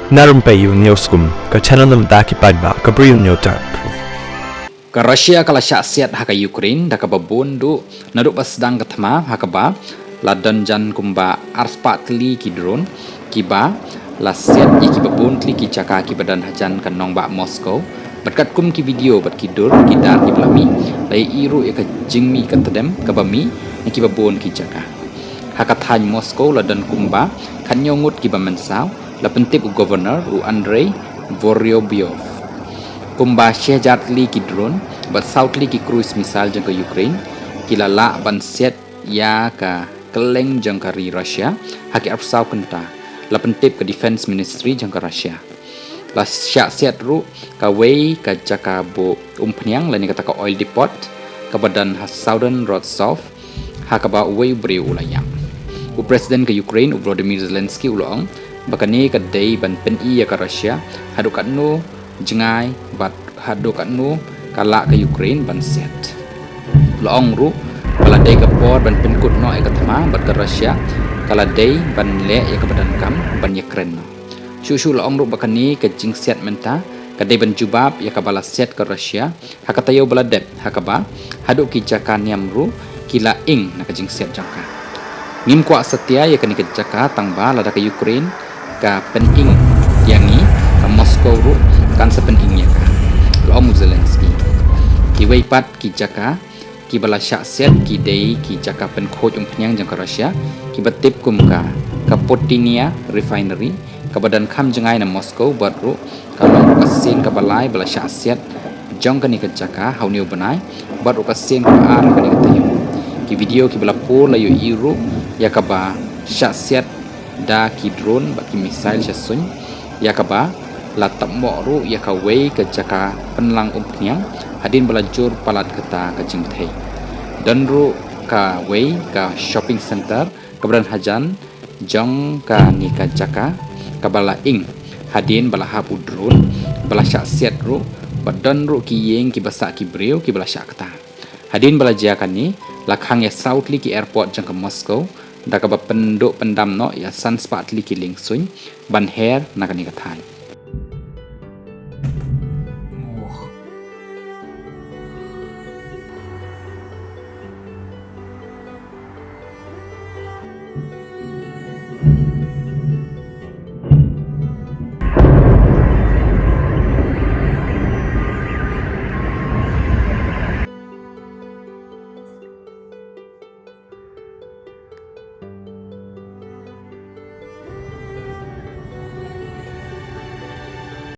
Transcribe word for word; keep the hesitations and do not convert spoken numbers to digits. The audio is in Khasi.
Na Rympei U News Kum, ka channel na bynta ki paidbah ka Bri U News Tap. Ka Russia ka la shah siat ha ka Ukraine da kaba bun duh naduh ba sdang ka thma, ha kaba la don jan kumba arspah tylli ki drone kiba la siat ïa kiba bun tylli ki jaka kiba don hajan ka nongbah Moscow. Bad katkum ki video bad ki dur ki dar kiba la mih, la ïohi ruh ïa ka jingmih ka tdem kaba mih na kiba bun ki jaka. Ha ka thaiñ Moscow la don kumba khathynñiew ngut kiba mynsaw, la pyntip u Governor u Andrei Vorobyev. Kumba shi hajar tylli ki drone bad saw tylli ki cruise missile jong ka Ukraine ki la lah ban siat ïa ka kylleng jong ka ri Russia ha ki arphew saw kynta, la pyntip ka Defense Ministry jong ka Russia. La shah siat ruh kawei ka jaka buh umphniang lane kata ka oil depot kaba don ha Southern Rostov, ha kaba uwei u briew u la ïap. U President ka Ukraine u Volodymyr Zelensky u la ong ba kane ka dei ban pyni ïa ka Russia haduh katno jngai bad haduh katno ka lah ka Ukraine ban siat. La ong ruh ba la dei ka por ban pynkut noh ïa ka thma bad ka Russia ka la dei ban leh ïa kaba donkam ban ïakren noh. Shuh shuh la ong ruh ba kane ka jingsiat mynta ka dei ban jubab ïa kaba la siat ka Russia ha ka taïew ba la dep, ha kaba haduh ki jaka niam ruh ki la ing na ka jingsiat jong ka. Ngim kwah satia ïa kane ka jaka tang ba lada ka Ukraine ka pynïng ïa ngi, ka Moscow ruh kan sa pynïng ïa ka, la ong u Zelensky. Kiwei pat ki jaka kiba la shah siat ki dei ki jaka pynkhuid umphniang jong ka Russia kiba tip kum ka Kapotenia Refinery, kaba don kham jngai na Moscow, bad ruh ka long ruh ka sien kaba lai ba la shah siat jong kane ka jaka ha une u bnai, bad ruh ka sien kaba ar ha kane ka taïew. Ki video kiba la pur la ïohi ruh ïa kaba shah siat da ki drone bad ki missile sha suiñ, ïa kaba la tap moh ruh ïa kawei ka jaka pynlang umphniang hadien ba la jur palat kata ka jingthei. Don ruh kawei ka shopping center kaba don hajan jong kane ka jaka kaba la ing hadien ba la hap u drone ba la shah siat ruh, bad don ruh ki ïing kiba sah ki briew kiba la shah kata. Hadien ba la jia kane, la khang ïa saw tylli ki airport jong ka Moscow da kaba pynduh pyndam noh ïa san spah tylli ki lieng suiñ ban her na kane ka thaiñ.